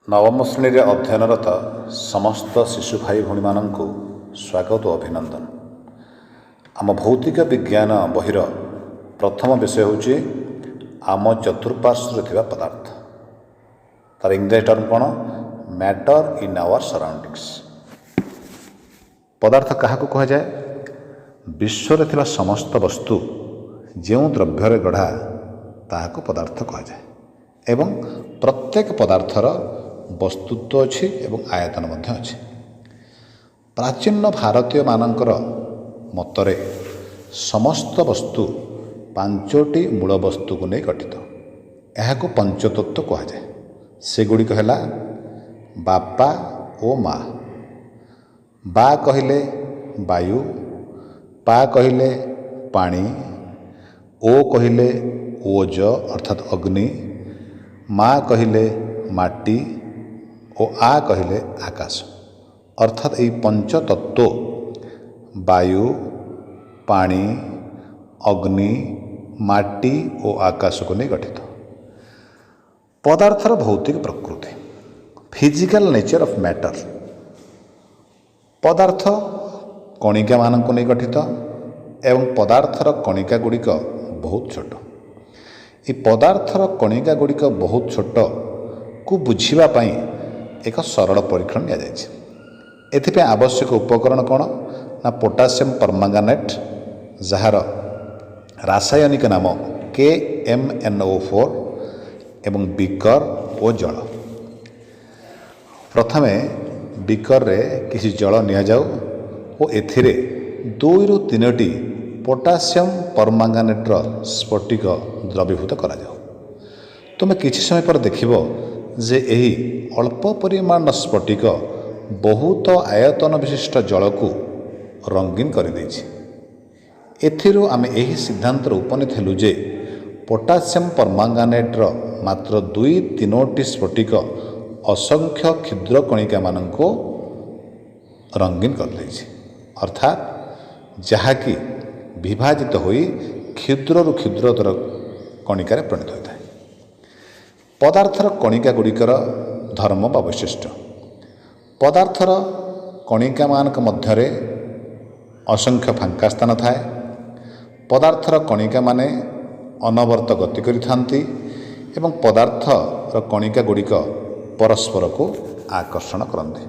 ନବମ ଶ୍ରେଣୀରେ ଅଧ୍ୟୟନରତ ସମସ୍ତ ଶିଶୁ ଭାଇ ଭଉଣୀମାନଙ୍କୁ ସ୍ୱାଗତ ଓ ଅଭିନନ୍ଦନ। ଆମ ଭୌତିକ ବିଜ୍ଞାନ ବହିର ପ୍ରଥମ ବିଷୟ ହେଉଛି ଆମ ଚତୁଃପାର୍ଶ୍ୱରେ ଥିବା ପଦାର୍ଥ। ତାର ଇଂରାଜୀ ଟର୍ମ କ'ଣ? Matter in our surroundings. ପଦାର୍ଥ କାହାକୁ କୁହାଯାଏ? ବିଶ୍ୱରେ ଥିବା ସମସ୍ତ ବସ୍ତୁ ଯେଉଁ ଦ୍ରବ୍ୟରେ ଗଢ଼ା, ତାହାକୁ ପଦାର୍ଥ କୁହାଯାଏ ଏବଂ ପ୍ରତ୍ୟେକ ପଦାର୍ଥର ବସ୍ତୁତ୍ୱ ଅଛି ଏବଂ ଆୟତନ ମଧ୍ୟ ଅଛି। ପ୍ରାଚୀନ ଭାରତୀୟମାନଙ୍କର ମତରେ ସମସ୍ତ ବସ୍ତୁ ପାଞ୍ଚୋଟି ମୂଳ ବସ୍ତୁକୁ ନେଇ ଗଠିତ। ଏହାକୁ ପଞ୍ଚତତ୍ତ୍ୱ କୁହାଯାଏ। ସେଗୁଡ଼ିକ ହେଲା ବାପା ଓ ମା। ବା କହିଲେ ବାୟୁ, ପା କହିଲେ ପାଣି, ଓ କହିଲେ ଓଜ ଅର୍ଥାତ୍ ଅଗ୍ନି, ମା କହିଲେ ମାଟି ଓ ଆ କହିଲେ ଆକାଶ। ଅର୍ଥାତ୍ ଏହି ପଞ୍ଚତତ୍ତ୍ୱ ବାୟୁ, ପାଣି, ଅଗ୍ନି, ମାଟି ଓ ଆକାଶକୁ ନେଇ ଗଠିତ। ପଦାର୍ଥର ଭୌତିକ ପ୍ରକୃତି, ଫିଜିକାଲ ନେଚର ଅଫ୍ ମ୍ୟାଟର। ପଦାର୍ଥ କଣିକାମାନଙ୍କୁ ନେଇ ଗଠିତ ଏବଂ ପଦାର୍ଥର କଣିକା ଗୁଡ଼ିକ ବହୁତ ଛୋଟ। ଏହି ପଦାର୍ଥର କଣିକା ଗୁଡ଼ିକ ବହୁତ ଛୋଟକୁ ବୁଝିବା ପାଇଁ ଏକ ସରଳ ପରୀକ୍ଷଣ ନିଆଯାଇଛି। ଏଥିପାଇଁ ଆବଶ୍ୟକ ଉପକରଣ କ'ଣ ନା ପୋଟାସିୟମ୍ ପରମାଙ୍ଗାନେଟ୍, ଯାହାର ରାସାୟନିକ ନାମ KMnO4, ଏବଂ ବିକର ଓ ଜଳ। ପ୍ରଥମେ ବିକରରେ କିଛି ଜଳ ନିଆଯାଉ ଓ ଏଥିରେ ଦୁଇରୁ ତିନୋଟି ପୋଟାସିୟମ୍ ପରମାଙ୍ଗାନେଟ୍ର ସ୍ଫଟିକ ଦ୍ରବୀଭୂତ କରାଯାଉ। ତୁମେ କିଛି ସମୟ ପରେ ଦେଖିବ ଯେ ଏହି ଅଳ୍ପ ପରିମାଣର ସ୍ଫଟିକ ବହୁତ ଆୟତନ ବିଶିଷ୍ଟ ଜଳକୁ ରଙ୍ଗୀନ କରିଦେଇଛି। ଏଥିରୁ ଆମେ ଏହି ସିଦ୍ଧାନ୍ତରେ ଉପନୀତ ହେଲୁ ଯେ ପୋଟାସିୟମ୍ ପରମାଙ୍ଗାନେଟ୍ର ମାତ୍ର ଦୁଇ ତିନୋଟି ସ୍ଫଟିକ ଅସଂଖ୍ୟ କ୍ଷୁଦ୍ର କଣିକାମାନଙ୍କୁ ରଙ୍ଗୀନ କରିଦେଇଛି, ଅର୍ଥାତ୍ ଯାହାକି ବିଭାଜିତ ହୋଇ କ୍ଷୁଦ୍ରରୁ କ୍ଷୁଦ୍ରତର କଣିକାରେ ପରିଣତ ହୋଇଥାଏ। ପଦାର୍ଥର କଣିକା ଗୁଡ଼ିକର ଧର୍ମ ବା ବୈଶିଷ୍ଟ୍ୟ। ପଦାର୍ଥର କଣିକାମାନଙ୍କ ମଧ୍ୟରେ ଅସଂଖ୍ୟ ଫାଙ୍କା ସ୍ଥାନ ଥାଏ। ପଦାର୍ଥର କଣିକାମାନେ ଅନବରତ ଗତି କରିଥାନ୍ତି ଏବଂ ପଦାର୍ଥର କଣିକା ଗୁଡ଼ିକ ପରସ୍ପରକୁ ଆକର୍ଷଣ କରନ୍ତି।